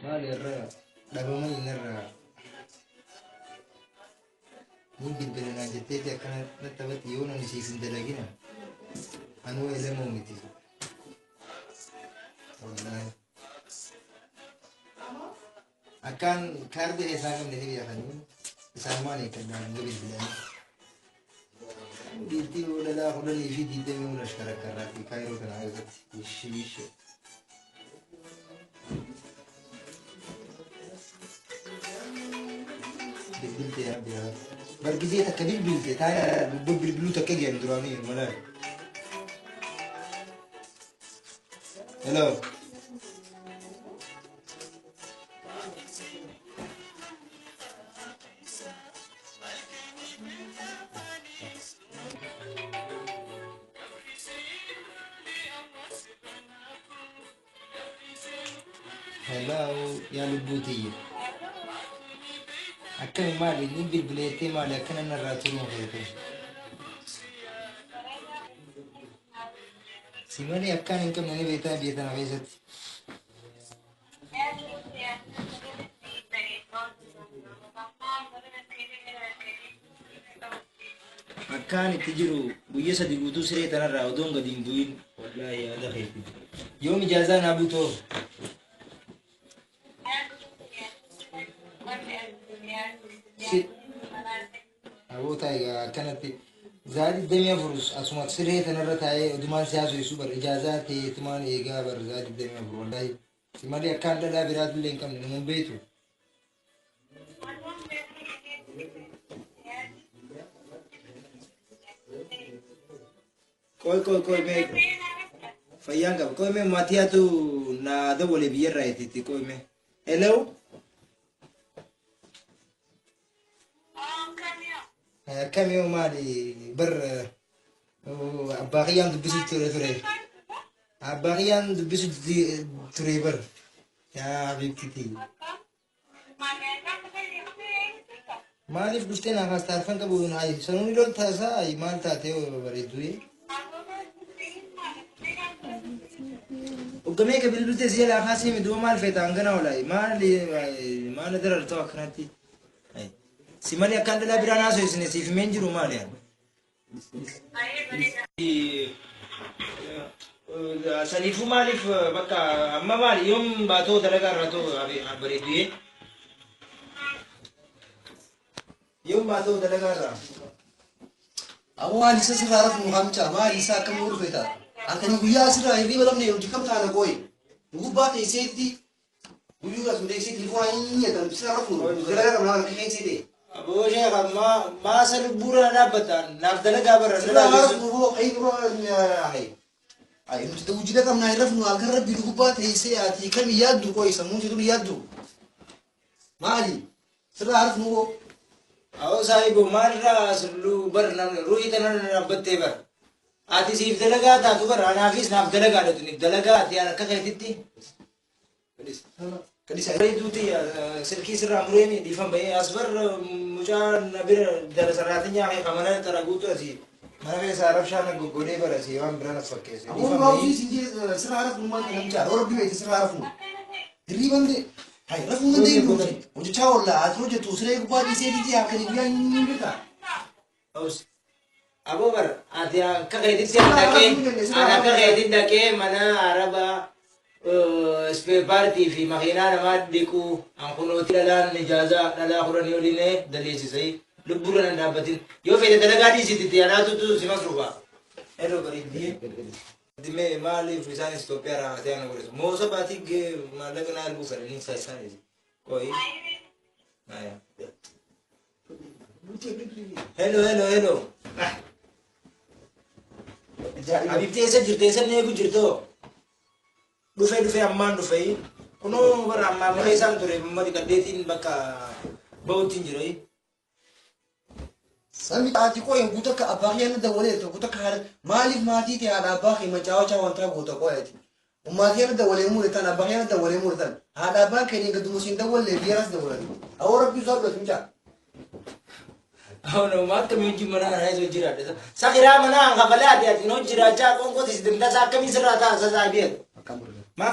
Maali irra dhabamanii narraa ni bilbilanaa jetteeti akkana natti taphatti yoo nani siif hin dalagina anuu elemoo miti. Wallaahi. Akkaan kaardii keessaa qabne ni beekanii isaanumaan eeggadhaan ni bilbilanii. Dhiirtii dhalaa 10 fi 20 ol ashkarakkarraatti Kaayiroo kana keessatti ishii ishee. Bilbilte yaa biraa. Bargisee takka bilbilte taa'ee bilbiluu takka geen duraanii malaa. Hello. Hello yaa lubbuu tiyya. Akkami maali ni bilbileettee maali akkana narraa turuun feete? Si malee akkaan hin qabne ni beektaa biyya tana keessatti. Akkaan itti jiru guyya 3 guutuu siree tanarraa odoon gadi hin bu'in wallaahi yaada keeti. Yoom ijaazaa naa buutoo? Si aboota egaa akkanatti za'a 24 asuma siree tanarra taa'ee odumaan si haasofsiisu bar ijaazaa ta'eetumaan eegaa bar za'a 24 wallaahi. Si malee akkaan dhalaa biraatillee hin qabne nama hin beektu. Qoy qoy qoy mee fayyaan qaba. Qoy mee maatiyaatu na dawwale biyyarraa itti qoy mee. Hello. Akkami yoo maali bar abbaa kiyyaan dubbisu ture. Abbaa kiyyaan dubbisu ture bar. Yaa habiibtiti. Maaliif dhuftee naaf as taarfan qabu sanuun lol taasaa maal taatee bareedduu? Hoggamee ka bilbiltee si jalaa kaasee mi duuba maal feeta hangana olaayi maal maal darartoo akkanatti? Si malee akkaan dhalaa biraan haasoo isin siif himeen jiru maali? Saniifuu maaliif bakka amma maali yoom baatoo dalagaa irraa ta'u bareedduu? Yoom baatoo dalagaa irraa? Ammoo maal isa sirraa rafnu hamca maal isa akkam nu dhufeeta halkanii guyyaa asirraa hirriba dhabne hojii kam taana gooye nu gubbaa teesseetti guyyuu as teessee telefoona inni jedhan sirraa rafnu dalagaa qabna akka keessee ta'e. Aboo sheekh amma maasa lubbuurra dhaabbata naaf dalagaa barra. Sirraa rafnu boo hayi nurra hayi. Ayi nuti hojii qabna hin rafnu halkan rabbi nu gubbaa teessee ati kami yaaddu qoy sammuun situ yaaddu maali sirraa rafnu boo. Awoo saahibo maalirraa sulluu bar namni ruuhii tana dhaabbattee bar. Ati siif dalagaa taatu bar anaafis naaf dalagaa dhatu dalagaa ati akka keetitti. Bareeduuti silkii sirraa mureeni dhiifan bahee as bar mucaa na bira dala saraatinyaa kee kamana xaraguutu asii mana keessaa rabshaa na goggodhee bara asii waan biraa na fakkeesse. Ammoo nu hojii si jee sirraa rafnu maal kan namchaa rabbi beekte sirraa rafnu. Hirriban de hay rafuu dandeenyu hojjechaa oolla ati hojjetu siree gubbaa dhiisee dhiisee halkanii guyyaa hin beekaa. Aboo bar ati akka keetitti dhaqee ani akka keetitti dhaqee mana arabaa spare partii fi makiinaa namaa dhiquu an kunooti dhalaan ijaazaa dhalaa 10 oliin daleessisee lubbuurra nan dhaabbatin yoo fedhe dalagaa dhiisitti anaatutu si masruufa. Hello bareeddii. Dimee maaliif isaan Itoophiyaa raawwatee ana godhatu? Moosa baatii maallaqa na arguu fedhanii isaanis. Qoyi. Hello hello hello. Habibti eessa jirti? Eessa inni eegu jirtoo? Dhufee dhufee ammaan dhufee. Kunoo bara ammaa mana isaan ture madi qaddeetiin bakka bahutti hin jiru. Sami ati qoy guutuu akka abbaa kee na dawwalee tokko takka haadha maaliif maatii ta'e haadha abbaa kee macaawachaa wanta goota qo'eeti. Ummaatii na dawwalee muretan abbaa kee na dawwalee muretan haadha abbaan kee gaduma siin dawwallee biyyaras dawwalan. Awoo rabbii isaa godhatu mucaa. Oh no, ma akkamii hojii mana kana keessa hojii Sakiraa mana kafalee ati ati hojii jiraachaa qoonqooti si dandasaa akkamiin sirraa ta'a sasaabii. Akkam godhatu. Maa